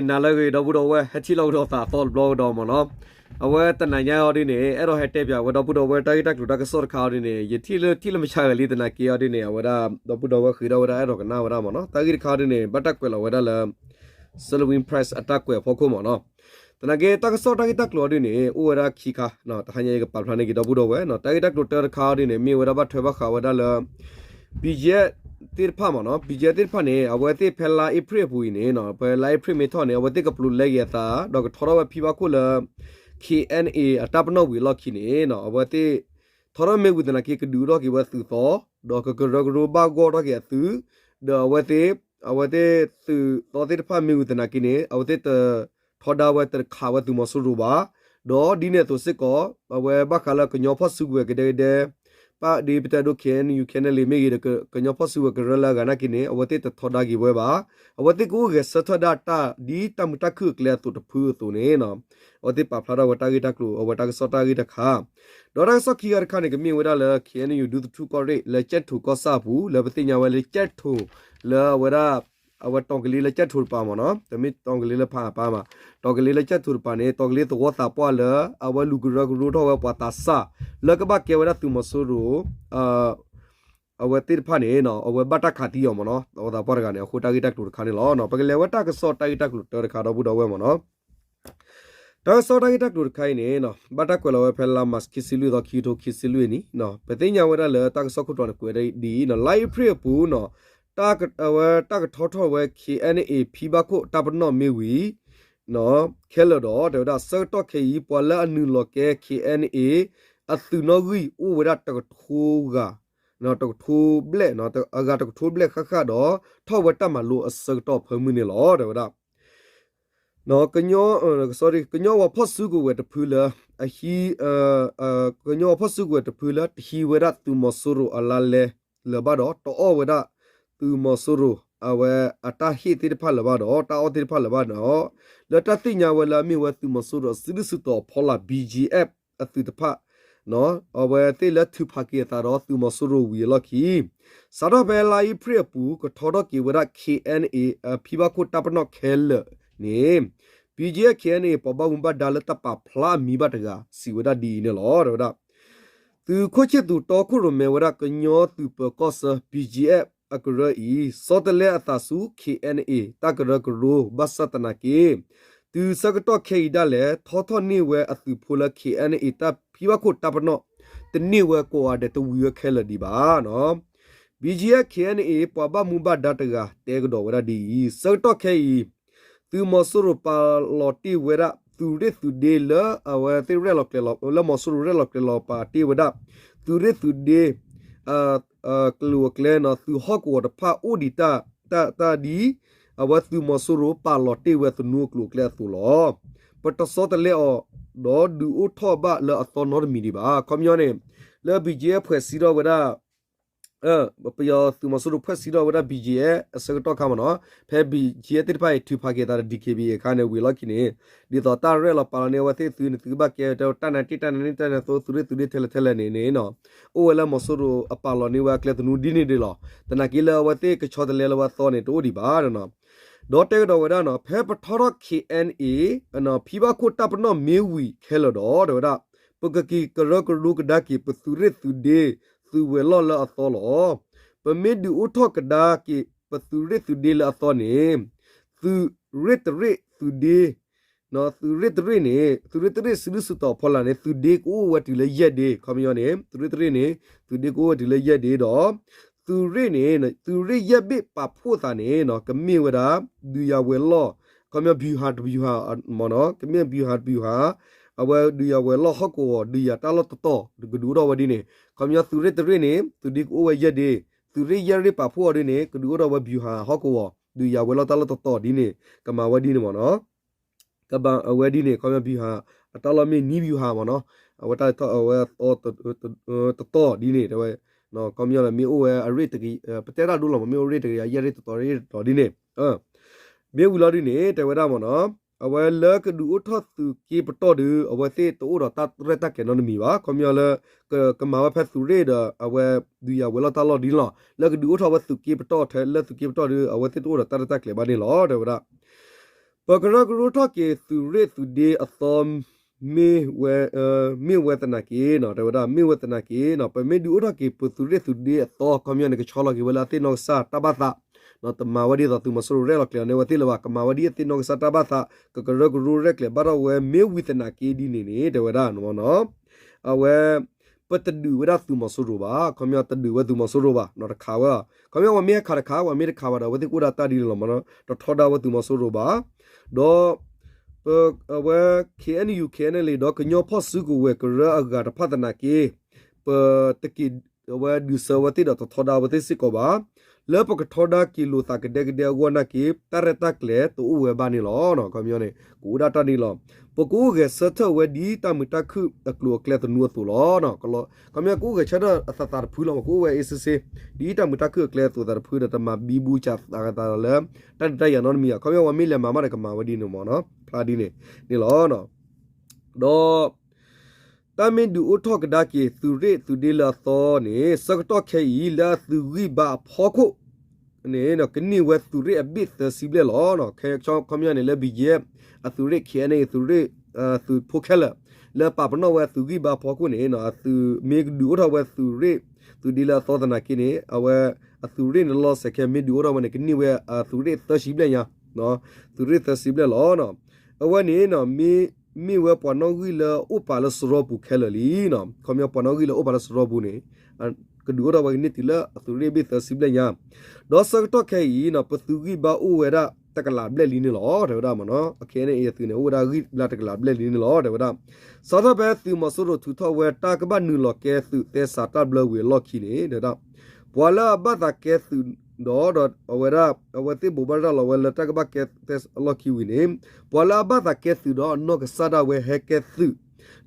နၤလၢအဂ့ၤ ဒီပုၢ်ဒီဝဲၢ် ဟဲထံၣ်လိာ်ကဒီးသးအသီတဘျီကဒီးမ့ၢ်နီၤ. အဝဲတနၤညါအံၤဒ်န့ၣ် အဲၣ်ဒိးဟဲတဲပၠးဝဲဒီပုၢ်ဒီဝဲၢ် တၢ်ဂ့ၢ်တၢ်ကျိၤတၢ်ကစီၣ်တခါအံၤဒ်န့ၣ် ယထံၣ်လၢထံၣ်လၢမုၢ်ဆါဂဲၤလံ သနာ်က့အံၤဒ်န့ၣ် အဝဲဒၣ် ဒီပုၢ်ဒီဝဲၢ်ဃ့ထီၣ်ဝဲဒၣ်အဲၣ်ဒိးကနၣ်ဝဲဒၣ်မ့ၢ်နီၤ. တၢ်ဂ့ၢ်တခါအံၤဒ်န့ၣ် ဘၣ်တၢ်ကွဲးလီၤဝဲဒၣ်လၢ Sylvine Press အတၢ်ကွဲးအဖီခိၣ်မ့ၢ်နီၤ. သနာ်က့ တၢ်ကစီၣ်တၢ်ဂ့ၢ်တၢ်ကျိၤအံၤဒ်န့ၣ် အိၣ်ဝဲဒၣ်ခံခါ တဟါညါယကပာ်ဖျါန့ၢ်က့ၤဒီပုၢ်ဒီဝဲၢ်နီၤ. တၢ်ဂ့ၢ်တၢ်ကျိၤတၢတခါအံၤဒ်န့ၣ် မ့ၢ်ဝဲဒၣ်ဘၣ်ထွဲဘၣ်ဃးဝဲဒၣ်လၢ BGF သ့ၣ်တဖၣ်မ့ၢ်နီၤ. BGF သ့ၣ်တဖၣ်န့ၣ် အဝဲသ့ၣ်ဖဲလါအ့ဖြ့ၣ်အပူၤအံၤန့ၣ်နီၤ ဖဲလါအ့ဖြ့ၣ်မ့ၢ်ထီၣ်န့ၣ် အဝဲသ့ၣ်ကပျိးလဲက့ၤအသး ဒီးကထီထီၣ်ဝဲဖံဘၣ်ခိၣ်လၢ KNA အတၢ်ပနီၣ်ဝံၤအလီၢ်ခံန့ၣ်နီၤ အဝဲသ့ၣ် ထီထီၣ်မ့ၢ်ဝံၤသနာ်က့ ကဒုးအိၣ်ထီၣ်က့ၤဝဲသုးသီ ဒီးကကရၢကရိဘၣ်ဂီၢ်ထီၣ်က့ၤအသုး ဒီးအဝဲသ့ၣ် အဝဲသ့ၣ်သုးသီသ့ၣ်တဖၣ်မ့ၢ်ဝံၤသနာ်က့န့ၣ် အဝဲသ့ၣ်တထီဒါဝဲတခးဝဲသုးမီၤစိရိၤဘၣ်. ဒီးဒ်န့ၣ်အသိးစ့ၢ်ကီး အဝဲဘၣ်ဃးလၢကညီဖီၣ်စုကဝဲၤကဒဲကဒဲ ပာ်ဒ်ပတဲဒိ KNU KNLA မ့ၢ်ဂ့ၤဒီး ကညီဖီၣ်စုကဝဲၤကရၢလၢအဂၤနာ်က့န့ၣ် အဝဲသ့ၣ်တထီဒါက့ၤဝဲဘၣ်. အဝဲသ့ၣ်ကအိၣ်ဂဲၤဆၢထၢၣ်ဒၣ်တၢ်ဒ်တၢ်မုာ်တၢ်ခုၣ်အကျဲအသိးတဖုအသိးန့ၣ်နီၤ အဝဲသ့ၣ်ပာ်ဖျါထီၣ်ဝဲတၢ်ဂ့ၢ်တၢ်ကျိၤ အဝဲတၢ်ကစီၣ်တၢ်ဂ့ၢ်တခါ ဒီးတၢ်ကစီၣ်ခံဂၤတခါန့ၣ် ကမ့ၢ်ဝဲဒၣ်လၢ KNU ဒူသထူၣ်ကီၢ်ရ့ၣ် လၢကၠဲၣ်ထိၣ်ကီၢ်ဆၣ်အပူၤ လၢပသ့ၣ်ညါဝဲလၢကၠဲၣ်ထိၣ် လၢအဝဲဒၣ် အဝဲတီၤကလ့လၢကၠဲၣ်ထိၣ်တပၤမ့ၢ်နီၤ တမ့ၢ်တီၤကလ့လၢဖးအပၤမး တီၤကလ့လၢကၠဲၣ်ထိၣ်တပၤန့ၣ် တီၤကလ့သဝီသးပှၢ်လၢ အဝဲလူၤကရၢကရိထီၣ်ဝဲပှၤသးစၢ် လၢကဘၣ်ကဲဝဲဒၣ်သုးမီၤစိရိၤ အဝဲသ့ၣ်တဖၣ်န့ၣ် အဝဲဘၣ်တၢ်ခးသံအီၤမ့ၢ်နီၤ သဝီသးပှၢ်တဂၤန့ၣ် အဃိတၢ်ဂ့ၢ်တၢ်ကျိၤတခါန့ၣ်လီၤ. ပကလဲၤဝဲတၢ်ကစီၣ်တၢ်ဂ့ၢ်တၢ်ကျိၤတၢတခါဒီပုၢ်ဒီဝဲၢ်မ့ၢ်နီၤ တၢ်ကစီၣ်တၢ်ဂ့ၢ်တၢ်ကျိၤတခါအံၤန့ၣ် ဘၣ်တၢ်ကွဲးလီၤဝဲဖဲလါမးခံဆံလွံၢ်သီ ခံကထိခံဆံလွံၢ်နံၣ် ပသ့ၣ်ညါဝဲဒၣ်လၢတၢ်ကစီၣ်ခိၣ်တီန့ၣ် ကွဲးဒ်အံၤနီၤ လါအ့ဖြ့ၣ်အပူၤနီၤ အဝဲတၢ်ကထီထီၣ်ဝဲ KNA ဖံဘၣ်ခိၣ်တၢ်ပနီၣ်မ့ၢ်ဝံၤ ခဲလၢာ်ဒီး တဲဝဲဒၣ် ဆၢကတီၢ်ခဲအံၤ ပှၤလၢအနုာ်လီၤကဲ KNA အသုးနီၣ်ဂံၢ်အိၣ်ဝဲဒၣ်တကထိဂၤ တကထိဘျဲၣ် အဂၤတကထိဘျဲၣ်ဃၣ်ဃၣ်ဒီး ထီၣ်ဝဲတၢ်မၤလိအဆၢကတီၢ်ဖၢမုၢ်န့ၣ်လီၤ တဲဝဲဒၣ် ကညီ ကညီဝဲဖီၣ်စုကဝဲၤတဖုလၢ အဟံး ကညီဝဲဖီၣ်စုကဝဲၤတဖုလၢတဟံးဝဲဒၣ်သုးမီၤစိရိၤအလါလဲလၢၤဘၣ်ဒီး တအီၣ်ဝဲဒၣ်သုးမီၤစိရိၤ အဝဲအတၢ်ဟ့ၣ်သ့ၣ်တဖၣ်လၢၤဘၣ်ဒီး တၢ်အီၣ်သ့ၣ်တဖၣ်လၢၤဘၣ်ဒီး လၢတၢ်သ့ၣ်ညါဝဲလၢအမ့ၢ်ဝဲသုးမီၤစိရိၤအစုဒုၣ်စုတီၤအဖီလာ် BGF အသုးတဖၣ် အဝဲသ့ၣ်လၢထုးဖးက့ၤအသးဒီးသုးမီၤစိရိၤဝံၤအလီၢ်ခံ စးထီၣ်ဖဲလါအ့ဖြ့ၣ်အပူၤ ကထီထီၣ်က့ၤဝဲဒၣ် KNA အဖံဘၣ်ခိၣ်တၢ်ပနီၣ်ခဲလၢာ်န့ၣ် BGF KNA ပှၤဘၣ်မူဘၣ်ဒါလၢတၢ်ပာ်ဖျါအမံၤဘၣ်တဂၤ စံးဝဲဒၣ်ဒ်အံၤန့ၣ်လီၤ တဲဝဲဒၣ် သုးခိၣ်ဆ့ၣ်သူးတီခိၣ်ရိၣ်မဲဝဲဒၣ် ကညီသုးပၢၤကီၢ်ဆၢ BGF အကရၢအံၤ ဆီတလဲအသးဆူ KNA တၢ်ကရၢကရိ ဘၣ်ဆၣ်သနာ်က့ တုၤဆၢကတီၢ်ခဲအံၤဒၣ်လဲာ် ထီထီၣ်န့ၢ်ဝဲအသုးဖိလၢ KNA တၢ်ဖံဘၣ်ခိၣ်တၢ်ပနီၣ် တန့ၢ်ဝဲကိးဂၤဒဲး တဝံၤဝဲခဲလၢာ်ဒံးဘၣ်နီၤ BGF KNA ပှၤဘၣ်မူဘၣ်ဒါတဂၤ တဲကဒီးဝဲဒၣ်ဒ်အံၤ ဆၢကတီၢ်ခဲအံၤ သုးမီၤစိရိၤပာ်လီၤတ့ၢ်ဝဲဒၣ် သုးရ့ၣ်သုးဒ့လၢအဝဲသ့ၣ်ရဲၣ်လီၤကျဲၤလီၤ လၢမီၤစိရိၤရဲၣ်လီၤကျဲၤလီၤပာ်တ့ၢ်ဝဲဒၣ် သုးရ့ၣ်သုးဒ့ အကျိၤအကျဲနီၤ သုးဟီၣ်ကဝီၤတဖၣ်အိၣ်ဒံးတၢ် တၢ်ဒ် အဝဲသုးမီၤစိရိၤပာ်လီၤတ့ၢ်ဝဲသနူအကျိၤအကျဲအသိးလီၤ. ပတဆီတလဲအီၤ ဒီးဒုးအိၣ်ထီၣ်ဘၣ်လၢအသီနီတမံၤဒံးဘၣ်. ခီပညီန့ၣ် လၢ BGF ဖွဲ့စည်းထီၣ်ဝဲဒၣ် ပယီၤသုးမီၤစိရိၤဖွဲ့စည်းထီၣ်ဝဲဒၣ် BGF အဆၢကတီၢ်ခါမ့ၢ်နီၤ ဖဲ BGF သ့ၣ်တဖၣ်အံၤ ထုးဖးက့ၤအသးဒီး DKBA အခါန့ၣ် ဝံၤလီၢ်ခံန့ၣ် ဒ်သိးတၢ်ရဲၣ်လီၤပာ်လီၤန့ၢ်အဝဲသ့ၣ်သုးန့ၣ် သုကဘၣ်ကဲဝဲတၢ်နါတ့ၢ်တၢ်နါန့ၢ်တၢ်နါသိ သုးရ့ၣ်သုးဒ့ထဲလဲၣ်ထဲလဲၣ်န့ၣ်န့ၣ် အိၣ်ဝဲလၢမီၤစိရိၤအပာ်လီၤန့ၢ်ဝဲအကျဲသနူဒ်န့ၣ်ဒ်လီၤ. သနာ်က့လၢအဝဲသ့ၣ်ကဆီတလဲလၢဝဲအသီန့ၣ် တအိၣ်ဒံးဘၣ်နီၤ ဒီးတဲကဒီးဝဲဒၣ်နီၤ ဖဲပထီထီၣ် KNA ဖံဘၣ်ခိၣ်တၢ်ပနီၣ်မ့ၢ်ဝံၤခဲလၢာ်ဒီး တဲဝဲဒၣ် ပကက့ၤကရၢကရိကဒါက့ၤ ပသုးရ့ၣ်သုးဒ့ သုးဝဲၤလီၢ်လၢအသီလီၤ. ပမ့ၢ်ဒုးအိၣ်ထီၣ်ကဒါက့ၤ ပသုးရ့ၣ်သုးဒ့လၢအသီန့ၣ် သုးရ့ၣ်တရ့ၣ်သုးဒ့ သုးရ့ၣ်တရ့ၣ်န့ၣ် သုးရ့ၣ်တရ့ၣ်စုဒုၣ်စုတီၤအဖီလာ်န့ၣ် သုးဒ့ကအိၣ်ဝဲတုၤလၢယဲၢ်ဒ့ ခီပညီန့ၣ် သုးရ့ၣ်တရ့ၣ်န့ၣ် သုးဒ့ကအိၣ်ဝဲတုၤလၢယဲၢ်ဒ့ဒီး သုးရ့ၣ်န့ၣ် သုးရ့ၣ်ယဲၢ်ဘ့ၣ်ပာ်ဖှိၣ်သးန့ၣ် ကမ့ၢ်ဝဲဒၣ် ဒုးယၤဝဲၤလီၢ် ခီပညီ ဗျူဟာ တဗျူဟာ မ့ၢ်နီၤ ကမ့ၢ် ဗျူဟာ တဗျူဟာ အဝဲဒုးယၤဝဲၤလီၢ်ဟီၣ်ကဝီၤ ဒုးယၤတၢ်လီၢ်တတီၤ ကဒုးအိၣ်ထီၣ်ဝဲဒ်န့ၣ် ခီပညီသုးရ့ၣ်တရ့ၣ်န့ၣ် သုးဒ့ကအိၣ်ဝဲယဲၢ်ဒ့ သုးရ့ၣ်ယဲၢ်ရ့ၣ်ပာ်ဖှိၣ်အီၤဒ်န့ၣ် ကဒုးအိၣ်ထီၣ်ဝဲ ဗျူဟာ ဟီၣ်ကဝီၤ ဒုးယၤဝဲၤလီၢ်တၢ်လီၢ်တတီၤဒ်န့ၣ် ကမၤဝဲဒ်န့ၣ်မ့ၢ်နီၤ ကဘၣ်အဝဲဒ်န့ၣ် ခီပညီ ဗျူဟာ အတၢ်လီၢ်မ့ၢ် နည်းဗျူဟာ မ့ၢ်နီၤ အဝဲတၢ်အဝဲ တတီၤဒ်န့ၣ် တဲဝဲ ခီပညီလၢမ့ၢ်အိၣ်ဝဲအရ့ၣ် ပတဲတၢ်ဒိလီၤမ့ၢ် မ့ၢ်အိၣ်ရ့ၣ်တကယၤ ယဲၢ်ရ့ၣ်တတီၤ ရ့ၣ်တတီၤဒ်န့ၣ် မ့ၢ်ဝံၤလီၤဒ်န့ၣ် တဲဝဲဒၣ်မ့ၢ်နီၤ အဝဲလၢကဒုးအိၣ်ထီၣ်သုးက့ပတီၢ်ဒီး အဝဲသ့ၣ်တအိၣ်ဒီးတၢ်ရဲၣ်တၢ်ကျဲၤနီတမံၤဘၣ် ခီပညီလၢ ကမၤဝဲဖဲသုးရ့ၣ်ဒီး အဝဲဒုးယၤဝဲၤလီၢ်တၢ်လီၢ်ဒ်န့ၣ်လီၤ လၢကဒုးအိၣ်ထီၣ်ဝဲသုးက့ပတီၢ်ထဲလၢသုးက့ပတီၢ်ဒီး အဝဲသ့ၣ်တအိၣ်ဒီးတၢ်ရဲၣ်တၢ်ကျဲၤဘၣ်န့ၣ်လီၤ တဲဝဲဒၣ် ပကရၢကရိထီၣ်က့ၤသုးရ့ၣ်သုးဒ့အသီ မ့ၢ်ဝဲသနာ်က့နီၤ, တဲဝဲဒၣ် မ့ၢ်ဝဲသနာ်က့နီၤ, ပမ့ၢ်ဒုးအိၣ်ထီၣ်က့ၤပသုးရ့ၣ်သုးဒ့အသီ ခီပညီန့ၣ် ကဆီလီၤက့ၤဝဲလၢအသ့ၣ်နီၣ်ကစၢ်တၢ်ဘၣ်သး, တမၤဝဲဒ်သိးသုးမီၤစိရိၤရဲၣ်လီၤကျဲၤအီၤန့ၢ်ဝဲသ့ၣ်လၢၤဘၣ်, ကမၤဝဲဒ်အသ့ၣ်နီၣ်ကစၢ်တၢ်ဘၣ်သး, ကကရၢကရိရဲၣ်ကျဲၤဘၣ်ထီၣ်ဝဲ မ့ၢ်ဝံၤသနာ်က့ဒ်န့ၣ်န့ၣ် တဲဝဲဒၣ် အဝဲ ပတဒုးဝဲဒၣ်သုးမီၤစိရိၤဘၣ်, ခီပညီတဒုးဝဲသုးမီၤစိရိၤဘၣ်, တခးဝဲ, ခီပညီပှၤမ့ၢ်ဟဲခးတခး, ပှၤမ့ၢ်တခးဘၣ်ဒီး အဝဲသ့ၣ်ကအိၣ်ဒၣ်တၢ်ဒ်န့ၣ်လီၤမ့ၢ်နီၤ, တထီဒါဝဲသုးမီၤစိရိၤဘၣ်. ဒီး ပ အဝဲ K N U K N L A ဒီးကညီဖီၣ်စုကဝဲၤကရၢအဂၤတဖၣ်သနာ်က့ ပတက့ၤ အဝဲဒုးဆၢဝဲသ့ၣ်ဒီးတထီဒါဝဲသ့ၣ်စ့ၢ်ကီးဘၣ်. လၢပကထီဒါက့ၤလိာ်သးကဒဲကဒဲအဂီၢ်နာ်က့ တၢ်ရဲၣ်တၢ်ကျဲၤတအိၣ်ဝဲဘၣ်န့ၣ်လီၤ. ခီပညီန့ၣ် ကအိၣ်ဒၣ်တၢ်ဒ်န့ၣ်လီၤ. ပကအိၣ်ဂဲၤဆၢထၢၣ်ဝဲဒ်တၢ်မုာ်တၢ်ခုၣ်အကျိၤအကျဲသနူအသိးလီၤ. ခီပညီကအိၣ်ဂဲၤဆၢထၢၣ်အသးသးတဖုလီၤ, ကအိၣ်ဝဲအ့စ့စ့ ဒ်တၢ်မုာ်တၢ်ခုၣ်အကျဲအသိးသးတဖုဒီး တမၤဘံဘူစးသးသးလၢ တၢ်ဒုးတၢ်ယၤနီတမံၤဧါ, ခီပညီပှၤမ့ၢ်လဲၤမၤမးဒီးကမၤဝဲဒ်န့ၣ်မ့ၢ်နီၤ, ဖျါဒ်န့ၣ်န့ၣ်လီၤ. ဒီး တၢ်မ့ၢ်ဒုးအိၣ်ထီၣ်ကဒါက့ၤသုးရ့ၣ်သုးဒ့လၢအသီန့ၣ် ဆၢကတီၢ်ခဲအံၤ လၢအသုးဂံၢ်ဘါအဖီခိၣ်န့ၣ် ကန့ၢ်ဝဲသုးရ့ၣ်အဘ့ၣ်သၢဆံဘျဲၣ်လီၤ. ခီပညီန့ၣ် လၢ B G F အသုးရ့ၣ် K N A သုးရ့ၣ် သုးဖိခဲလၢာ် လၢပာ်ပနီၣ်ဝဲအသုးဂံၢ်ဘါအဖီခိၣ်န့ၣ် အသုးမ့ၢ်ဒုးအိၣ်ထီၣ်ဝဲသုးရ့ၣ်သုးဒ့လၢအသီသနာ်က့န့ၣ် အဝဲအသုးရ့ၣ်န့ၣ်လီၤစဲးခဲ မ့ၢ်ဒုးအိၣ်ထီၣ်ဝဲန့ၣ် ကန့ၢ်ဝဲသုးရ့ၣ်သၢဆံဘျဲၣ်ညါ, သုးရ့ၣ်သၢဆံဘျဲၣ်လီၤ. အဝဲန့ၣ် မ့ၢ်ဝဲပှၤနီၣ်ဂံၢ်လၢအိၣ်ပာ်လၢစရီပူၤခဲလၢာ်လံ. ခီပညီပှၤနီၣ်ဂံၢ်လၢအိၣ်ပာ်လၢစရီပူၤန့ၣ် ကဒုးအိၣ်ထီၣ်ဝဲကန့ၢ်တုၤလၢအသုးရ့ၣ်ဘ့ၣ်သၢဆံဘျဲၣ်ညါ, ဒီးဆၢကတီၢ်ခဲအံၤ ပသုးဂံၢ်ဘါအိၣ်ဝဲဒၣ်တကလးဘျဲၣ်လံန့ၣ်လီၤ တဲဝဲဒၣ်မ့ၢ်နီၤ. ခဲအံၤန့ၣ် အသုးန့ၣ် အိၣ်ဝဲဒၣ်ဂံၢ်ဘါတကလးဘျဲၣ်လံန့ၣ်လီၤ တဲဝဲဒၣ်. စးထီၣ်ဖဲသုးမီၤစိရိၤထုးထီၣ်ဝဲတၢ်ကဘၣ်နုာ်လီၤကဲသုးသဲစးတၢ်ဘျၢဝံၤအလီၢ်ခံန့ၣ် တဲဝဲဒၣ် ပှၤလၢအဘၣ်သးကဲသုးဒီး ဒီးအဝဲဒၣ် အဝဲသ့ၣ်ဘိးဘၣ်တၢ်လီၤဝဲလၢတၢ်ကဘၣ်ကဲသုးအလီၢ်ခံဝံၤန့ၣ် ပှၤလၢအဘၣ်သးကဲသုးဒီးအနီၢ်ကစၢ်ဒၣ်ဝဲဟဲကဲသုး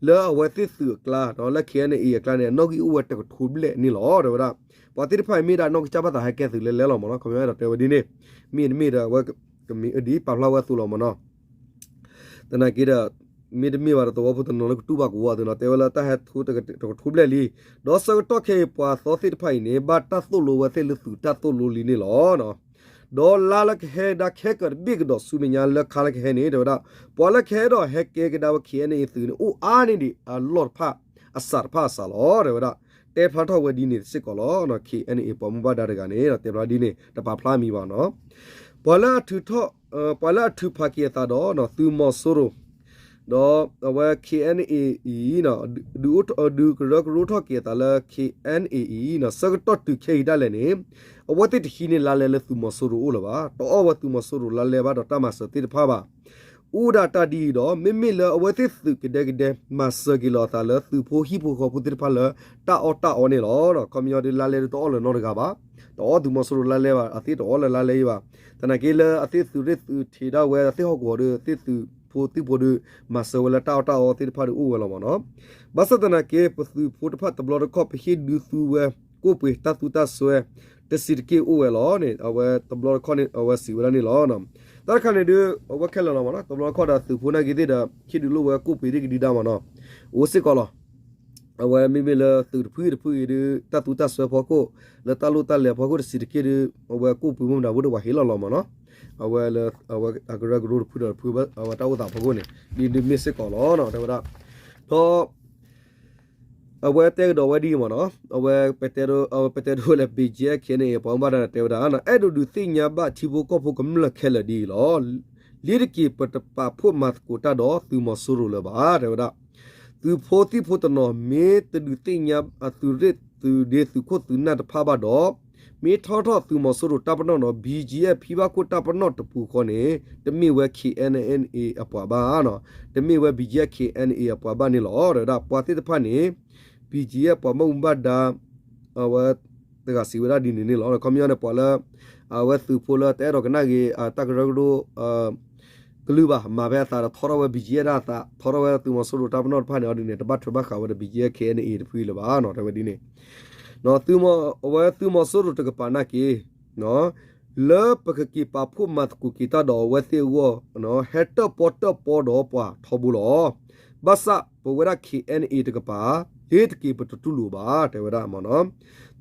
လၢအဝဲသ့ၣ်သုးအကျါ ဒီးလၢ K N A အကျါန့ၣ် အနီၣ်ဂံၢ်အိၣ်ဝဲတကထိဘျဲၣ်န့ၣ်လီၤ တဲဝဲဒၣ်. ပှၤသ့ၣ်တဖၣ်အံၤမ့ၢ်ဒၣ်နီၢ်ကစၢ်ဘၣ်သးဟဲကဲသုးလဲၤလဲၤလီၤမ့ၢ်နီၤ, ခီပညီဒီးတဲဝဲဒ်န့ၣ်, မ့ၢ်တမ့ၢ်ဒီးအဝဲ ကမ့ၢ်ဒ်ပာ်ဖျါဝဲအသိးလီၤမ့ၢ်နီၤ. သနာ်က့ဒီး မ့တမ့ၢ်ဘၣ်ဒီးသဝီဖိတနီၤလၢကတူၢ်ဘၣ်ကဝီၤအသိးနီၤ, တဲဝဲလၢတၢ်ဟဲထိတကထိဘျဲၣ်လံ, ဒီးဆၢကတီၢ်ခဲအံၤပှၤသီသ့ၣ်တဖၣ်အံၤန့ၣ် ဘၣ်တၢ်သိၣ်လိဝဲသ့ၣ်လၢသုးတၢ်သိၣ်လိလံန့ၣ်လီၤ. ဒီးလါလၢကဟဲကဒါခဲကၢၤတဘ့ၣ်ကဒီးဆူမဲာ်ညါလၢခါလၢကဟဲန့ၣ် တဲဝဲဒၣ် ပှၤလၢကဟဲဒီးဟဲကဲကဒါဝဲ K N A သုးန့ၣ် အိၣ်အါန့ၢ်ဒံးအလီၢ်တဖၣ် အစးတဖၣ်အစးလီၤ တဲဝဲဒၣ်. တဲဖျါထီၣ်ဝဲဒ်န့ၣ်စ့ၢ်ကီးလီၤ. K N A ပှၤမူဘၣ်ဒါတဂၤန့ၣ် တဲဖျါဒ်န့ၣ် တပာ်ဖျါမံၤဘၣ်နီၤ. ပှၤလၢအထုးထီၣ် ပှၤလၢအထုးဖးက့ၤအသးဒီး သုးမီၤစိရိၤ ဒီးအဝဲ K N A အံၤ ဒုးကရၢကရိထီၣ်က့ၤအသးလၢ K N A အံၤ ဆၢကတီၢ်တုၤခဲအံၤဒၣ်လဲာ်န့ၣ် အဝဲသ့ၣ်တဟံးန့ၢ်လါလဲလၢသုးမီၤစိရိၤအိၣ်လၢၤဘၣ်, တအီၣ်ဝဲသုးမီၤစိရိၤလါလဲဘၣ်ဒီးတၢ်မၤစၢၤသ့ၣ်တဖၣ်ဘၣ်. အိၣ်ဒၣ်တၢ်ဒ်အံၤဒီး မ့မ့ၢ်လၢအဝဲသ့ၣ်သုးကဒဲကဒဲ မၤစၢၤက့ၤလီၤအသးလၢသုးဖိဟံၣ်ဖိဃီဖိသ့ၣ်တဖၣ်လၢတၢ်အီၣ်တၢ်အီန့ၣ်လီၤ. ခီပညီဒ်လါလဲဒ်တအီၣ်လၢၤနီတဂၤဘၣ်, တအီၣ်သုးမီၤစိရိၤလါလဲဘၣ်, အသ့ၣ်တအီၣ်လၢၤလါလဲအံၤဘၣ်. သနာ်က့လၢအသ့ၣ်သုးရ့ၣ်သုးထံးဒၣ်ဝဲ အသ့ၣ်ဟီၣ်ကဝီၤဒီး သ့ၣ်သုးဖိသံၣ်ဖိဒီး မၤစၢၤဝဲလၢတၢ်အီၣ်တၢ်အီသ့ၣ်တဖၣ်ဒီးအိၣ်ဝဲလီၤမ့ၢ်နီၤ. ဘၣ်ဆၣ်သနာ်က့ ပသုးဖိတဖၣ်တဘျီတခီၣ် ပဟ့ၣ်ဒုးသူဝဲ ကိၣ်ပှ့ၤတၢ်သူတၢ်စွဲ တဆံးတက့ၢ်အိၣ်ဝဲလီၤန့ၣ် အဝဲတဘျီတခီၣ်န့ၣ် အဝဲစံးဝဲဒၣ်န့ၣ်လီၤ. တၢ်တခါန့ၣ်ဒုး အဝဲခဲလၢာ်လီၤမ့ၢ်နီၤ, တဘျီတခီၣ်ဒီးသုးဖိနာ်က့သ့ၣ်ဒီး ဟ့ၣ်ဒုးလိာ်ဝဲကိၣ်ပှ့ၤသ့ၣ်ကဒံဒါမ့ၢ်နီၤ, အိၣ်စ့ၢ်ကီးလီၤ. အဝဲမ့မ့ၢ်လၢသုးတဖုတဖုအံၤဒုး တၢ်သူတၢ်စွဲဖီခိၣ် လၢတၢ်လိၣ်တၢ်လဲၤဖီခိၣ်တဆံးတက့ၢ်ဒုး အဝဲကိၣ်ပှ့ၤမ့ၢ်မတၤဖိတဝၤဟ့ၣ်လီၤလီၤမ့ၢ်နီၤ, အဝဲလၢ အဝဲအကရၢကရိတဖုဒီးတဖု အဝဲတၢ်အိၣ်သးဖီခိၣ်န့ၣ် ဒ်ဒုးမ့ၢ်စ့ၢ်ကီးလီၤ တဲဝဲဒၣ်. ဒီး အဝဲတဲကဒီးဝဲဒ်အံၤမ့ၢ်နီၤ, အဝဲ ပတဲဒိဝဲလၢ ဘီၣ်ကၠံၣ်အဲၣ် ခဲအံၤန့ၣ် ပှၤမူဘၣ်ဒါတဲဝဲဒၣ် အဲၣ်ဒိးဒုးသ့ၣ်ညါဘၣ်ထံဖိကီၢ်ဖိကမျၢၢ်ခဲလၢာ်ဒ်အံၤလီၤ. လ့ၤတက့ၤပတပာ်ဖှိၣ်မၤသကိးတၢ်ဒီးသုးမီၤစိရိၤလၢၤဘၣ် တဲဝဲဒၣ်. သုးဖိသံၣ်ဖိတနီၤ မ့ၢ်တဒုးသ့ၣ်ညါအသုးရ့ၣ်သုးဒ့သုးခိၣ်သုးနၢ်တဖၣ်ဘၣ်ဒီး မ့ၢ်ထီထီၣ်သုးမီၤစိရိၤတၢ်ပနီၣ်ဒီး ဘီၣ်ကၠံၣ်အဲၣ် ဖံဘၣ်ခိၣ်တၢ်ပနီၣ်တပူၤဃီန့ၣ် တမ့ၢ်ဝဲ ခဲအံၤန့ၣ် အပှၤဘၣ်, တမ့ၢ်ဝဲ ဘီၣ်ကၠံၣ်အဲၣ် ခဲအံၤန့ၣ် အပှၤဘၣ်န့ၣ်လီၤ တဲဝဲဒၣ်. ပှၤသ့ၣ်တဖၣ်န့ၣ် ဘီၣ်ကၠံၣ်အဲၣ် ပှၤမူဘၣ်ဒါ အဝဲ တဂၤစံးဝဲဒၣ်ဒ်န့ၣ်န့ၣ်လီၤ. ခီပညီန့ၣ် ပှၤလၢ အဝဲသုးဖိလၢတအဲၣ်ဒိးကနၣ်ဂ့ၤ တၢ်ကရၢကရိ ကလုၢ်ဘၣ် မၤဖဲအသးဒီးထီထီၣ်ဝဲ ဘီၣ်ကၠံၣ်အဲၣ် ဒၣ်အသး ထီထီၣ်ဝဲသုးမီၤစိရိၤတၢ်ပနီၣ်တဖၣ်န့ၣ် အီၤဒ်န့ၣ် တဘၣ်ထွဲဘၣ်ဃးဝဲဒီး ဘီၣ်ကၠံၣ်အဲၣ် ခဲအံၤန့ၣ် အံၤတဖုအံၤလၢၤဘၣ်နီၤ တဲဝဲဒ်န့ၣ်. သုးမီၤစိရိၤတကပၤနာ်က့ လၢပကက့ၤပာ်ဖှိၣ်မၤသကိးက့ၤတၢ်ဒီးအဝဲသ့ၣ်အဂီၢ် ဟဲတၢၣ်ပီၣ်တၢၣ်ပီဒီးပှၤထီဘိလီၤ. ဘၣ်ဆၣ်ပဝဲဒၣ် ခဲအံၤန့ၣ် အံၤ တကပၤ လ့ၤတက့ၤပတတူၢ်လိာ်ဘၣ် တဲဝဲဒၣ်မ့ၢ်နီၤ.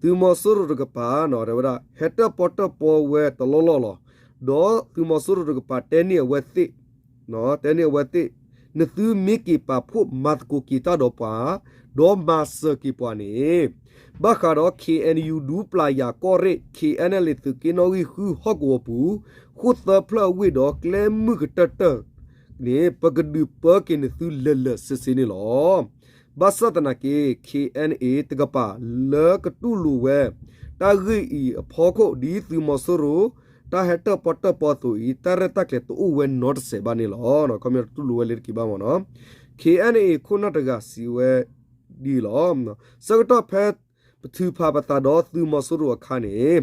သုးမီၤစိရိၤတကပၤနီၤ တဲဝဲဒၣ် ဟဲတၢၣ်ပီၣ်တၢၣ်ပီဝဲတလီၢ်လီၢ်လီၤ. ဒီးသုးမီၤစိရိၤတကပၤတဲန့ၢ်အဝဲသ့ၣ် တဲန့ၣ်အဝဲသ့ၣ်, နသုမ့ၢ်က့ၤပာ်ဖှိၣ်မၤသကိးက့ၤတၢ်ဒီးပှၤ, ဒီးမၤစၢၤက့ၤပှၤန့ၣ်, ဘၣ်ဃးဒီး ခ့ၣ်အဲၣ်ယူၣ် ဒူပျၢ်ယၤကီၢ်ရ့ၣ် ခ့ၣ်အဲၣ်အဲၣ်လ့ၣ် သုးက့နီၣ်ဂံၢ်ဃုဟီၣ်ကဝီၤပူၤ ဃိၣ်သၢဖျၢၣ်အဝ့ၢ်ဒီးကျဲမုၢ်ကတၢၢ်တၢၢ်န့ၣ် ပကဒုးပၢက့ၤနသုလၢာ်လၢာ်ဆ့ဆ့န့ၣ်လီၤ. ဘၣ်ဆၣ်သနာ်က့ ခ့ၣ်အဲၣ်အဲၣ်လ့ၣ် တကပၤလၢကတူၢ်လိာ်ဝဲ တၢ်ဂ့ၢ်အံၤအဖီခိၣ် ဒ်သုးမီၤစိရိၤ တၢ်ဟဲတၢၣ်ပီၣ်တၢၣ်ပီအသိးအံၤ တၢ်ရဲၣ်တၢ်ကျဲၤတအိၣ်ဝဲနီတစဲးဘၣ်န့ၣ်လီၤ. ခီပညီတတူၢ်လိာ်ဝဲလၢတက့ၤဘၣ်မ့ၢ်နီၤ. ခ့ၣ်အဲၣ်အဲၣ်လ့ၣ် ခိၣ်နၢ်တဂၤစံးဝဲဒ်အံၤလီၤ. ဆၢကတီၢ်ဖဲပထုးဖးပသးဒီးသုးမီၤစိရိၤအခါန့ၣ်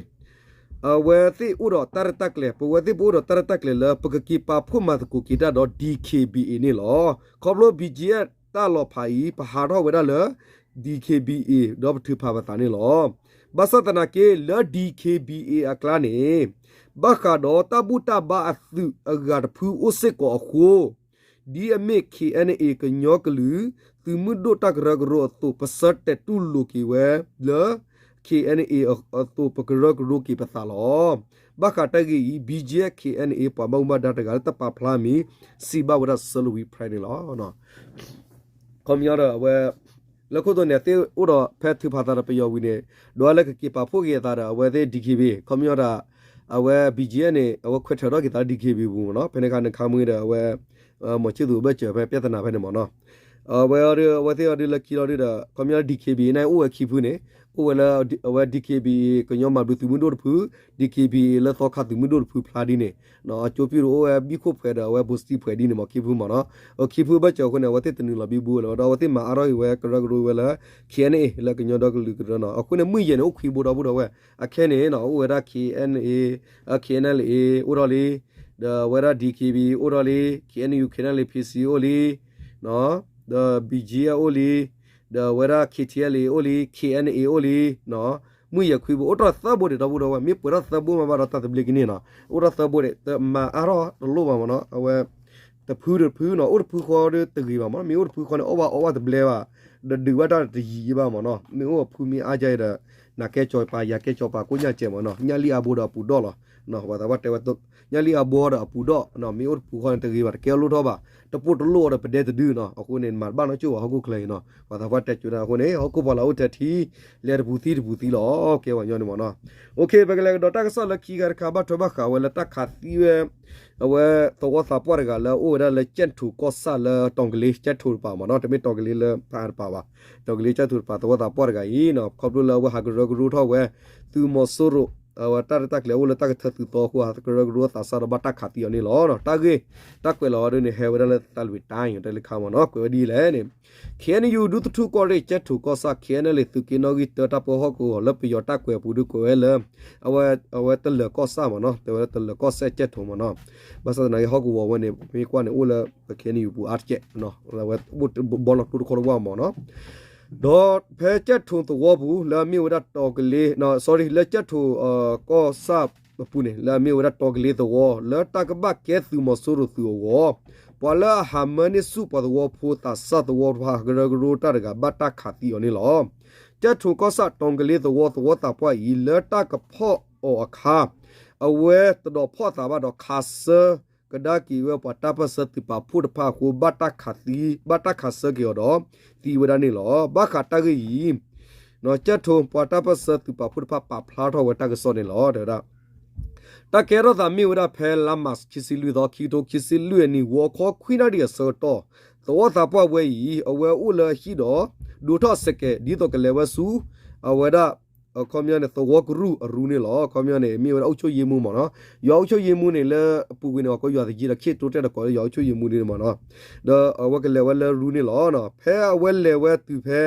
အဝဲသ့ၣ်အိၣ်ဒီးတၢ်ရဲၣ်တၢ်ကျဲၤ, ပဝဲသ့ၣ်ပအိၣ်ဒီးတၢ်ရဲၣ်တၢ်ကျဲၤလၢ ပကက့ၤပာ်ဖှိၣ်မၤသကိးက့ၤတၢ်ဒီး ဒံၣ်ခ့ၣ်ဘံၣ်အ့ၣ်န့ၣ်လီၤ. ခီဖျိ ဘံၣ်ကၠံၣ်အဲၣ် တၢ်လီၤဖးအံၤ ပဟးထီၣ်ဝဲဒၣ်လၢ ဒံၣ်ခ့ၣ်ဘံၣ်အ့ၣ် ဒီးပထုးဖးပသးန့ၣ်လီၤ. ဘၣ်ဆၣ်သနာ်က့ လၢ ဒံၣ်ခ့ၣ်ဘံၣ်အ့ၣ် အကျါန့ၣ် ဘၣ်ဃးဒီးတၢ်ဘူၣ်တၢ်ဘါအသုးအဂၤတဖုအိၣ်စ့ၢ်ကီးအဃိ ဒ်အမ့ၢ် ခ့ၣ်အဲၣ်အဲၣ်လ့ၣ် ကညီကလုာ် သုးမုၢ်ဒိၣ်တၢ်ကရၢကရိအသိး ပဆၢတဲာ်တူၢ်လိာ်က့ၤဝဲလၢ ခ့ၣ်အဲၣ်အဲၣ်လ့ၣ် အသိး ပကရၢကရိက့ၤပသးလီၤ. ဘၣ်ဃးတၢ်ဂ့ၢ်အံၤ ဘံၣ်ကၠံၣ်အဲၣ် ခ့ၣ်အဲၣ်အဲၣ်လ့ၣ် ပှၤဘၣ်မူဘၣ်ဒါတဂၤလၢတပာ်ဖျါမံၤ စံးဘၣ်ဝဲဒၣ် ဆၢလဝံပြဲး န့ၣ်လီၤ. ခီပညီဒီးအဝဲ လၢခိၣ်သ့ၣ်န့ၣ် သ့ၣ်အိၣ်ဒီးဖဲထုးဖးသးဒီးပယီၤဝံၤန့ၣ် ဒီးလၢကက့ၤပာ်ဖှိၣ်က့ၤအသးဒီး အဝဲသ့ၣ် ဒံၣ်ခ့ၣ်ဘံၣ်အ့ၣ် ခီပညီဒီး အဝဲ ဘံၣ်ကၠံၣ်အဲၣ်န့ၣ် အဝဲခွဲးထၢးထီၣ်က့ၤသးလၢ ဒံၣ်ခ့ၣ်ဘံၣ်အ့ၣ် ပူၤမ့ၢ်နီၤ. ဖဲန့ၣ်အခါနခါမ့ၢ်ဒီးအဝဲ မီၤဆံၣ်သူၤအဘၢၣ်စၢၤဖဲ ပြဿနာ ဖဲန့ၣ်မ့ၢ်နီၤ. အဝဲအီၤဒုး အဝဲသ့ၣ်အီၤဒုးလၢခံလီၤဒုးဒီး ခီပညီ ဒံၣ်ခ့ၣ်ဘံၣ်အ့ၣ် န့ၣ်အိၣ်ဝဲခံဖုန့ၣ် အိၣ်ဝဲလၢ အဝဲ ဒံၣ်ခ့ၣ်ဘံၣ်အ့ၣ် ကညီမၤဘျုးသုးမုၢ်ဒိၣ်တဖု, ဒံၣ်ခ့ၣ်ဘံၣ်အ့ၣ် လၢသီခါသုးမုၢ်ဒိၣ်တဖုဖျါဒ်န့ၣ် အကၠိပံၣ်တအိၣ်ဝဲ ဘံၣ်ခိၣ်ဖှဲးဒီးအဝဲ ဘိစတံဖှဲးဒ်န့ၣ်မ့ၢ် ခံဖုမ့ၢ်နီၤ. အခံဖုအဘၢၣ်စၢၤအဃိန့ၣ် အဝဲသ့ၣ်တနုာ်လီၤဘံဘူလၢၤဒီး အဝဲသ့ၣ်မၤအါထီၣ်က့ၤဝဲကရၢကရိဝဲလၢ ခ့ၣ်အဲၣ်အဲၣ်လ့ၣ် လၢကညီဒီကလုာ်ကရၢနီၤ. အဃိန့ၣ် မုၢ်ယဲၢ်န့ၣ် အိၣ်ခွံဘိဒီပုၢ်ဒီဝဲၢ် အခဲန့ၣ်နီၤ အိၣ်ဝဲဒၣ် ခ့ၣ်အဲၣ်အဲၣ်လ့ၣ် အိၣ်ထီၣ်လံ ဒီးအဝဲဒၣ် ဒံၣ်ခ့ၣ်ဘံၣ်အ့ၣ် အိၣ်ထီၣ်လံ ခ့ၣ်အဲၣ်ယူၣ် ခ့ၣ်အဲၣ်လ့ၣ် ဖံၣ်စံၣ် အိၣ်လံ ဒီး ဘံၣ်ကၠံၣ်အဲၣ် အိၣ်လံ ဒီးအဝဲဒၣ် ခ့ၣ်ထံၣ်အဲၣ်လ့ၣ် အိၣ်လံ ခ့ၣ်အဲၣ်အဲၣ်လ့ၣ် အိၣ်လံ မုၢ်ယဲၢ်ခွံဘိ အိၣ်ထီၣ်သၢဘိန့ၣ် ဒီပုၢ်ဒီဝဲၢ် မ့ၢ်ပှဲၤထီၣ်သၢဘိမးဘၣ်ဒီး တၢ်သဘျ့ကန့ၢ်နီၤ. အိၣ်ထီၣ်သၢဘိန့ၣ် တမၤအါထီၣ်တလိၣ်ဘၣ်မ့ၢ်နီၤ. အဝဲ တဖုတဖုနီၤ အိၣ်တဖုဃီဒီးတဂ့ၤဘၣ်မ့ၢ်နီၤ. မ့ၢ်အိၣ်တဖုဃီန့ၣ် အီၣ်ဘၣ်အီဘၣ်တဘျဲဘၣ် ဒီးဒုးဘၣ်တၢ်တယံာ်ယံာ်ဘၣ်မ့ၢ်နီၤ. မ့ၢ်အိၣ်အဖုမ့ၢ်အါယါအံၤဒီး နၤကဲကၠီၤပၤ ယၤကဲကၠီၤပၤ ကိးညါကဲးမ့ၢ်နီၤ. ညၣ်လံၣ်အါဘိဒီးအပူၤဒီးလီၤ. ပှၤသးပှၢ်တဲဝဲ ညၣ်လံၣ်အါဘိဒီးအပူၤဒီး မ့ၢ်အိၣ်တဖုဃီန့ၣ် တဂ့ၤဘၣ် တကဲအီၣ်လိၣ်ထီၣ်ဘၣ် တပိၢ်တလိၣ်အီၤဒီးပဒဲတဒုနီၤ. အဃိန့ၣ် မၤတဘၣ်နီတစိၢ်ဘၣ် ဟီၣ်ခိၣ်ချၢအံၤနီၤ. ပှၤသးပှၢ်တဲကၠိဒၣ်အဃိန့ၣ် ဟီၣ်ခိၣ်ပှၤလၢအိၣ်ထဲထံ လဲၤတပူၤသံတပူၤသံလီၤ ကဲဝဲညီန့ၣ်မ့ၢ်နီၤ. ပကလဲၤကဒီးတၢ်ကစီၣ်လၢခံခါတခါ ဘၣ်ထွဲဘၣ်ဃးဝဲလၢတၢ်ခးသံဝဲ အဝဲသဝီသးပှၢ်တဂၤလၢအအိၣ်ဝဲဒၣ်လၢကၠဲၣ်ထိၣ်ကီၢ်ဆၣ်လၢတီၤကလ့ကၠဲၣ်ထိၣ်တပၤမ့ၢ်နီၤ. တမ့ၢ်တီၤကလ့လၢဖးတပၤဘၣ်. တီၤကလ့ကၠဲၣ်ထိၣ်တပၤ သဝီသးပှၢ်တဂၤအံၤနီၤ ခီဖျိလၢအဝဲဟးကရၢကရိထီၣ်ဝဲ သုးမီၤစိရိၤ အဝဲတၢ်ရဲၣ်တၢ်ကျဲၤအိၣ်လၢတၢ်ကထၢသုးသီအဃိ ဟးကရၢကရိသးစၢ်ဒီးဘၣ်တၢ်ခးသံအီၤန့ၣ်လီၤ. တၢ်ဂ့ၢ် တၢ်ကွဲးလီၤအီၤဒ်န့ၣ် ဟဲဝဲဒၣ်လၢသးလွံၢ်တၢ်အံၤ တဲလၢခါမ့ၢ်နီၤ ကွဲးဝဲဒ်လဲၣ်န့ၣ် ခ့ၣ်အဲၣ်ယူၣ် ဒူသထူၣ်ကီၢ်ရ့ၣ် ကၠဲၣ်ထိၣ်ကီၢ်ဆၣ် ခ့ၣ်အဲၣ်အဲၣ်လ့ၣ် သုးက့နီၣ်ဂံၢ်တၢ တၢ်ပၢဟီၣ်ကဝီၤလၢပယီၤတၢ်ကွဲးအပူၤဒုးကွဲးဝဲလၢ အဝဲတလၢၤကီၢ်ဆၣ်မ့ၢ်နီၤ တဲဝဲလၢတလၢၤကီၢ်ဆၣ်ကၠဲၣ်ထိၣ်မ့ၢ်နီၤ ဘၣ်ဆၣ်သနာ်က့ဟီၣ်ကဝီၤဝဲန့ၣ် မ့ၢ်ကွၢ်န့ၣ် အိၣ်လၢပ ခ့ၣ်အဲၣ်ယူၣ် ပူၤအါတကဲး အဝဲအိၣ်ဘီလီၤကျိတခီတဝၢ်မ့ၢ်နီၤ ဒီးဖဲကၠဲၣ်ထိၣ်သဝီပူၤ လၢအမ့ၢ်ဝဲဒၣ်တီၤကလ့ sorry လၢကၠဲၣ်ထိၣ်ကီၢ်ဆၣ်အပူၤန့ၣ် လၢအမ့ၢ်ဝဲဒၣ်တီၤကလ့သဝီ လၢတၢ်ကဘၣ်ကဲသုးမီၤစိရိၤသုးအဂီၢ် ပှၤလၢအဟးမၢန့ၢ်ဆူၣ်ပှၤသဝီဖိသးစၢ်သဝီတဖၣ် ကရၢကရိတၢ်တဂၤ ဘၣ်တၢ်ခးသံအီၤန့ၣ်လီၤ. ကၠဲၣ်ထိၣ်ကီၢ်ဆၣ် တီၤကလ့သဝီ သဝီသးပှၢ်အံၤ လၢတၢ်ကဖီၣ်အီၤအခါ အဝဲတဒိးဖီၣ်သးဘၣ်ဒီး ခးဆၢကဒါက့ၤဝဲပှၤတၢ်ပၢၢ်ဆၢသုးပာ်ဖှိၣ်တဖၣ်အဃိ ဘၣ်တၢ်ခးသံ ဘၣ်တၢ်ခးဆၢက့ၤအီၤဒီး သံဝဲဒၣ်န့ၣ်လီၤ. ဘၣ်ဃးတၢ်ဂ့ၢ်အံၤ ကၠဲၣ်ထိၣ်ပှၤတၢ်ပၢၢ်ဆၢသုးပာ်ဖှိၣ်တဖၣ်ပာ်ဖျါထီၣ်ဝဲတၢ်ကစီၣ်န့ၣ်လီၤ. တဲဝဲဒၣ် တၢ်ကဲထီၣ်သးမ့ၢ်ဝဲဒၣ်ဖဲလါမၢ်ၡး ခံဆံလွံၢ်သီ ခံကထိခံဆံလွံၢ်အနံၣ် ဂီၤခီခွံနၣ်ရံၣ်အဆၢကတီၢ် သဝီသးပှၢ်ဝဲအံၤ အဝဲအိၣ်လၢအဟံၣ်ဒီး ဒိးထီၣ်စဲးကဲး ဒ်သိးကလဲၤဝဲဆူ အဝဲဒၣ် ခီပညီန့ၣ် သဝီကရူၢ်အရူန့ၣ်လီၤ. ခီပညီန့ၣ် မ့ၢ်ဝဲဒၣ်အုပ်ချုပ်ရေးမှူးမ့ၢ်နီၤ. ယွၤအုပ်ချုပ်ရေးမှူးန့ၣ် လၢအပူၤကွံာ်န့ၣ် ပှၤကိးယွၤသယုၢ်ဒီး ခ့ၣ်တိတဲာ်ဒီးကိးလၢယွၤအုပ်ချုပ်ရေးမှူးဒ်န့ၣ်မ့ၢ်နီၤ. ဒီးအဝဲကလဲၤဝဲလၢရူန့ၣ်လီၤ. ဖဲအဝဲလဲၤဝဲတုၤဖဲ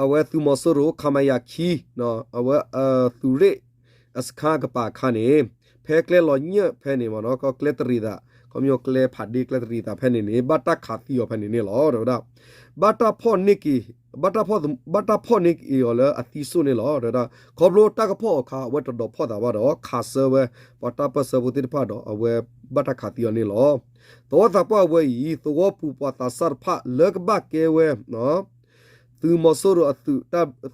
အဝဲသုးမီၤစိရိၤ ခမရ ခံ အဝဲသုးရ့ၣ်အစခန်းကပၤအခါန့ၣ် ဖဲကျဲလီၤညၢၣ်ဖဲန့ၣ်မ့ၢ်နီၤ ကကျဲတရံးသး ခီပညီကျဲဖးဒ့ကျဲတရံးသးဖဲန့ၣ်န့ၣ် ဘၣ်တၢ်ခးသံအီၤဖဲန့ၣ်န့ၣ်လီၤ. တဲဝဲဒၣ် ဘၣ်တၢ်ဖီၣ်န့ၢ်က့ၤ ဘၣ်တၢ်ဖီၣ်န့ၢ်က့ၤအီၤလၢအသံစိၣ်န့ၣ်လီၤ. တဲဝဲဒၣ် ခီဖျိတၢ်ကဖီၣ်အီၤအခါ အဝဲတဒိးဖီၣ်သးဘၣ်ဒီး ခးဆၢဝဲ ပှၤတၢ်ပၢၢ်ဆၢဖိသ့ၣ်တဖၣ်ဒီး အဝဲဘၣ်တၢ်ခးသံအီၤန့ၣ်လီၤ. သဝီသးပှၢ်ဝဲအံၤ သဝီပူၤပှၤသးစၢ်တဖၣ်လၢကဘၣ်ကဲဝဲ သုးမီၤစိရိၤအသုး,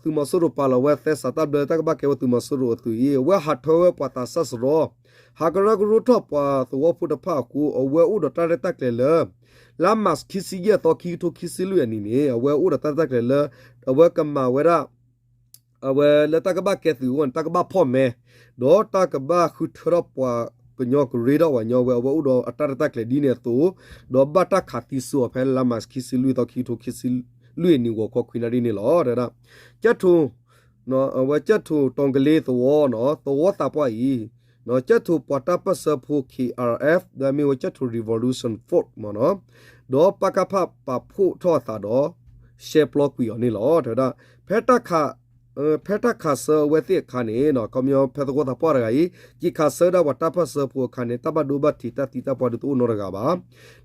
သုးမီၤစိရိၤပာ်လီၤဝဲသဲစးတၢ်ဘျၢ တၢ်ကဘၣ်ကဲဝဲသုးမီၤစိရိၤအသုးအံၤ အဝဲဟးထၢဝဲပှၤသးစၢ်စရီ ဟးကရၢကရိထီၣ်ပှၤသဝီဖိတဖၣ်အဃိ အဝဲအိၣ်ဒီးတၢ်ရဲၣ်တၢ်ကျဲၤလၢ လါမးခံဆံယဲၢ်သီ ခံကထိခံဆံလွံၢ်အနံၤန့ၣ် အဝဲအိၣ်ဒီးတၢ်ရဲၣ်တၢ်ကျဲၤလၢ အဝဲကမၤဝဲဒၣ် အဝဲလၢတၢ်ကဘၣ်ကဲသုးအဂီၢ်န့ၣ် တၢ်ကဘၣ်ဖီၣ်မဲ ဒီးတၢ်ကဘၣ်ဃုထၢထီၣ်ပှၤကညီကရၢထီၣ်ဝဲညီဝဲ အဝဲအိၣ်ဒီးအတၢ်ရဲၣ်တၢ်ကျဲၤဒ်န့ၣ်အသိး ဒီးဘၣ်တၢ်ခးသံစိအီၤဖဲလါမးခံဆံလွံၢ်သီ ခံကထိခံဆံလွံၢ်အနံၤဂီၤခီခွံနၣ်ရံၣ်န့ၣ်လီၤ. တဲဝဲဒၣ် ကၠဲၣ်ထိၣ် အဝဲကၠဲၣ်ထိၣ်တီၤကလ့သဝီနီၤ သဝီသးပှၢ်အံၤ ကၠဲၣ်ထိၣ်ပှၤတၢ်ပၢၢ်ဆၢဖိ ခ့ၣ်အၣ်အၣ်အၣ် ဒီးမ့ၢ်ဝဲကၠဲၣ်ထိၣ် Revolution Force မ့ၢ်နီၤ ဒီးပကဖ ပာ်ဖှိၣ်ထီၣ်အသးဒီး ရှဲပျီကွံာ်အီၤန့ၣ်လီၤ. တဲဝဲဒၣ် ဖဲတၢ်ခး ဖဲတၢ်ခးဆၢအဝဲသ့ၣ်အခါန့ၣ် ခီပညီဖဲသဝီသးပှၢ်တဂၤအံၤ က့ၤခးဆၢဒၣ်ပှၤတၢ်ပၢၢ်ဆၢဖိအခါန့ၣ် တၢ်ဘၣ်ဒိဘၣ်ထံးတၢ်သံတၢ်ပှၢ်ဒုးတအိၣ်နီတဂၤဘၣ်.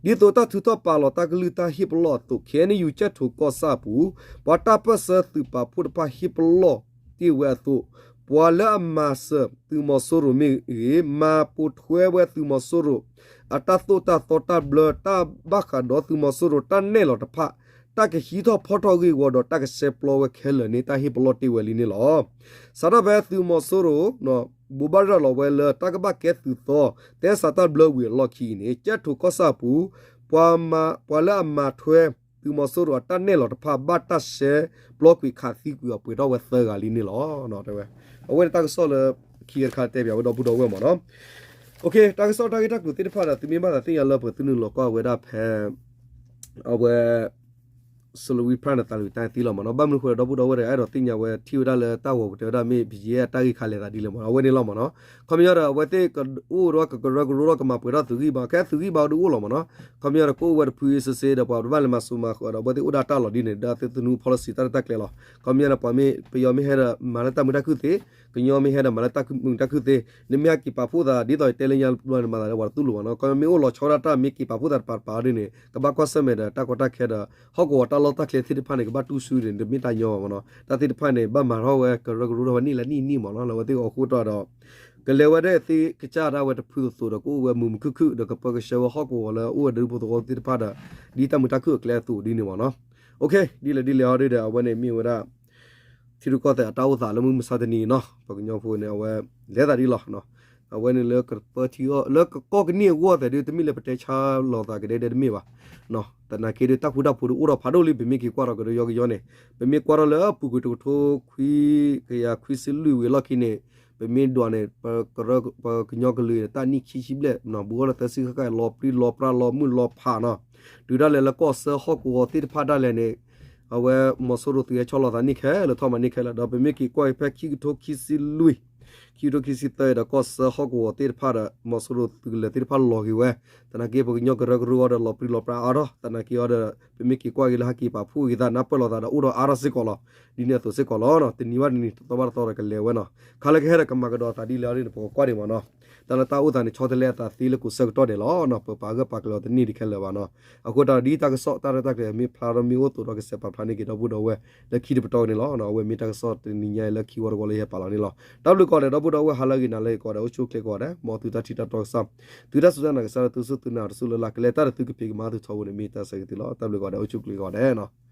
ဒ်သိးတၢ်ထုးထီၣ်ပာ်လီၤတၢ်ကလုၢ်တၢ်ဟ့ၣ်ပလီၢ်အသိး ခ့ၣ်အဲၣ်ယူၣ် ကၠဲၣ်ထိၣ်ကီၢ်ဆၣ်အပူၤ ပှၤတၢ်ပၢၢ်ဆၢသုးပာ်ဖှိၣ်တဖၣ်ဟ့ၣ်ပလီၢ်တ့ၢ်ဝဲအသိး ပှၤလၢအမၤစၢၤသုးမီၤစိရိၤမ့ၢ်ဂ့ၤ မၤပိာ်ထွဲဝဲသုးမီၤစိရိၤ အတၢ်သိၣ်တၢ်သီတၢ်ဘျၢ တၢ်ဘၣ်ဃးဒီးသုးမီၤစိရိၤတၢ်နဲၣ်လီၤတဖၣ် တၢ်ကဟံးထီၣ်ဖီၣ်ထီၣ်ဂ့ၢ်ဝီဒီးတၢ်ကရှဲပျီဝဲခဲလၢာ်န့ၣ် တၢ်ဟ့ၣ်ပလီၢ်တ့ၢ်ဝဲလံန့ၣ်လီၤ. စးထီၣ်ဖဲသုးမီၤစိရိၤ ဘိးဘၣ်ရၤလီၤဝဲလၢတၢ်ကဘၣ်ကဲသုးသီ သဲစးတၢ်ဘျၢဝံၤအလီၢ်ခံအံၤန့ၣ် ကၠဲၣ်ထိၣ်ကီၢ်ဆၣ်အပူၤ ပှၤမၤ ပှၤလၢအမၤထွဲ သုးမီၤစိရိၤအတၢ်နဲၣ်လီၤတဖၣ် ဘၣ်တၢ်ရှဲပျီကွံာ်ခးသံကွံာ်အီၤပှဲၤထီၣ်ဝဲသၢဂၤလံန့ၣ်လီၤ. တဲဝဲ အဝဲန့ၣ်တၢ်ကစီၣ်လၢခံခါတခါတဲပၠးဝဲဒီပုၢ်ဒီဝဲၢ်မ့ၢ်နီၤ. တၢ်ကစီၣ်တၢ်ဂ့ၢ်တၢ်ကျိၤသ့ၣ်တဖၣ်ဒီး သုမ့ၢ်ဘၣ်သးသ့ၣ်ညါလၢပှၤသုနုာ်လီၤကွၢ်ဝဲဒၣ်ဖဲ အဝဲ စလဝံဖရၣ်န့ၣ် သးလွံၢ်တၢ်သံလီၤမ့ၢ်နီၤ. ဘၣ်မနုၤဃိဒီပုၢ်ဒီဝဲၢ်တဂၤ အဲၣ်ဒိးသ့ၣ်ညါဝဲထံၣ်ဝဲဒၣ်လၢတၢ်ဂီၤပူၤတဲဝဲဒၣ် မ့ၢ်ပယဲၢ်တၢ်ဂ့ၢ်ခါလဲၤသးဒ်လဲၣ်မ့ၢ်နီၤ. အဝဲန့ၣ်လီၤမ့ၢ်နီၤ. ခီပညီဒီး အဝဲသ့ၣ်ကအိၣ်ဒီးကကရၢကရိဒီးကမၤပှဲၤထီၣ်သုးဂံၢ်ဘါ ခဲသုးဂံၢ်ဘါဒုးအိၣ်လီၤမ့ၢ်နီၤ. ခီပညီဒီးကအိၣ်ဝဲတဖုစ့စ့ဒီး ပှၤတဘၣ်လဲၤမၤစိၤမၤဃၢၤဒီး အဝဲသ့ၣ်အိၣ်ဒီးတၢ်လီၤဒ်န့ၣ် ဒ်သုသနူ policy တၢ်ရဲၣ်တၢ်ကျဲၤလီၤ. ခီပညီဒီး ပှၤမ့ၢ်ပယီၤမ့ၢ်ဟဲဒီး မၤလၢတၢ်မုာ်တၢ်ခုၣ်သ့, ကညီမ့ၢ်ဟဲဒီးမၤလၢတၢ်မုာ်တၢ်ခုၣ်သ့, နမ့ၢ်ဟဲက့ၤပာ်ဖှိၣ်သး ဒ်သိးယတဲလၢညါတဘျီန့ၣ် မၤသးဒီးပှၤတတူၢ်လိာ်ဘၣ်နီၤ. ခီပညီမ့ၢ်အိၣ်လီၤဆီဒၣ်တၢ်မ့ၢ်က့ၤပာ်ဖှိၣ်သးတပၤတပၤဒ်န့ၣ် ကဘၣ်ကွၢ်ဆၢၣ်မဲာ်ဒီးတၢ်ကီတၢ်ခဲဒီး ဟီၣ်ကဝီၤတၢ်လီၢ်တၢ်ကျဲသ့ၣ်တဖၣ်န့ၣ် ကဘၣ်တူၢ်ဆူန့ၣ် တမ့ၢ်တၢ်ညီဘၣ်မ့ၢ်နီၤ. တၢ်သ့ၣ်တဖၣ်န့ၣ် ဘၣ်မၤထီၣ်ဝဲကရၢကရိထီၣ်ဝဲနံၣ်လၢနံၣ်နံၣ်မ့ၢ်နီၤ. လၢအဝဲသ့ၣ်အဃိတၢ်ဒီး ကလဲၤဝဲဒၣ်သ့ကစၢ်ဒၣ်ဝဲတဖုသိးသိးဒီး ကအိၣ်ဝဲမုာ်မုာ်ခုၣ်ခုၣ်ဒီး ကပၢကဆှၢဝဲဟီၣ်ကဝီၤလၢအိၣ်ဝဲဒၣ်ဒူဖိသဝီဖိသ့ၣ်တဖၣ်ဒီး ဒ်တၢ်မုာ်တၢ်ခုၣ်အကျဲအသိးဒ်န့ၣ်မ့ၢ်နီၤ. ဒ်လဲၣ်ဒ်လဲၣ်အီၤဒ်ဒီး အဝဲန့ၣ်မ့ၢ်ဝဲဒၣ် ထံရူၢ်ကီၢ်သဲးအတၢ်အိၣ်သးလၢမုၢ်မဆါတနံၤအံၤနီၤ. ပှၤကညီဖိန့ၣ် အဝဲလဲၤသးဒ်လီၤ. အဝဲန့ၣ်လၢကပၢထံအီၣ် လၢကကီၢ်ကနံၣ်အဂီၢ်သဲးဒ် တမ့ၢ်လၢပတဲဆါလီၤသးကဒဲကဒဲတမ့ၢ်ဘၣ်. သနာ်က့ဒီး တၢ်ဃူတၢ်ဖိးဒုးအိၣ်ထီၣ်ဖးဒိၣ်လံ ပမ့ၢ်က့ၤကွၢ်ထီၣ်ကဒီးယီကယီန့ၣ်, ပမ့ၢ်ကွၢ်ထီၣ်လၢအပူၤကွံာ်တကထိခွံကယၤခွံဆံလွံၢ်ဝံၤအလီၢ်ခံန့ၣ်, ပမ့ၢ်ဒွးန့ၣ် ပကညီကလုာ်တၢ်နံၣ်ခံဆံဘျဲၣ် ဘူးထီၣ်လၢသၢဆံဃၣ်ဃၣ် လီၤပြံလီၤပြါလီၤမုၢ်လီၤဖးနီၤ, တုၤဒၣ်လဲာ်လၢကီၢ်ဆၢဟီၣ်ကဝီၤသ့ၣ်တဖၣ်ဒၣ်လဲာ်န့ၣ်, အဝဲမီၤစိရိၤသုးဟဲဆီလီၤသးန့ၢ်ခဲလၢာ် ထီၣ်မၤန့ၢ်ခဲလၢာ် ဒီးပမ့ၢ်က့ၤကွၢ်က့ၤဖဲခံကထိခံဆံလွံၢ် ခံကထိခံဆံသၢဒီး ကီၢ်ဆၢဟီၣ်ကဝီၤသ့ၣ်တဖၣ်ဒီး မီၤစိရိၤသုးကလၢၤသ့ၣ်တဖၣ်လီၤက့ၤဝဲ, သနာ်က့ ပကညီကရၢကရိအီၤဒီး လီၤပြံလီၤပြါအါထီၣ်, သနာ်က့အီၤဒီး ပမ့ၢ်က့ၤကွၢ်က့ၤလၢဟဲက့ၤပာ်ဖှိၣ်က့ၤသး နၢ်ပၢၢ်လိာ်သးဒီး အိၣ်ဒီးအါထီၣ်စ့ၢ်ကီးလီၤ. ဒ်န့ၣ်အသိးစ့ၢ်ကီးလီၤ. တနံၤဘၣ်တနံၤ တသီဘၣ်တသီဒီးကလဲၤဝဲနီၤ, ခါလၢကဟဲဒီးကမၤကဒီးသးဒ်လဲၣ်အီၤဒ်န့ၣ် ပကကွၢ်ဒံးမ့ၢ်နီၤ. တၢ်လၢတၢ်အိၣ်သးန့ၣ် ဆီတလဲအသးသ့လၢကိးဆၢကတီၢ်ဒဲးလီၤ. ပပာ်ဂၢၢ်ပာ်ကျၢၤအီၤတန့ၢ်ဒံးခဲလၢာ်ဘၣ်နီၤ. အဃိတၢ်ဒ်တၢ်ကစီၣ်တၢ်ရဲၣ်တၢ်ကျဲၤမ့ၢ်ဖျါထီၣ်မ့ၢ်အိၣ်သိးဒီး ကစဲးပာ်ဖျါန့ၢ်က့ၤဒီပုၢ်ဒီဝဲၢ်လၢခံတပတီၢ်န့ၣ်လီၤ. အဝဲမ့ၢ်တၢ်ကစီၣ်တနံၤညါအံၤလၢခံဝီတဝီလၢယဟဲပာ်လီၤန့ၣ်လီၤ. တၢ်ဘျုးကိးဂၤဒဲး ဒီပုၢ်ဒီဝဲၢ် ဟါလၢအဂ့ၤ နၤလၢအဂ့ၤကိးဂၤဒဲး အိၣ်ဆူၣ်အိၣ်ချ့ကိးဂၤဒဲး, မ်သုတၢ်ထံၣ်တၢ်တီကစၢ်, သုတၢ်စူၢ်တၢ်နာ်ကစၢ်လၢသုစူၢ်သုနာ် တစူၢ်လၢ်လၢ် ကလဲၤတၢ်ဒီးသုကဖံးကမၤသုထီဘိန့ၣ် မ့ၢ်တၢ်ဆၢဂ့ၤသုလီၤ. တၢ်ဘျုးကိးဂၤဒဲး အိၣ်ဆူၣ်အိၣ်ချ့ကိးဂၤဒဲးနီၤ.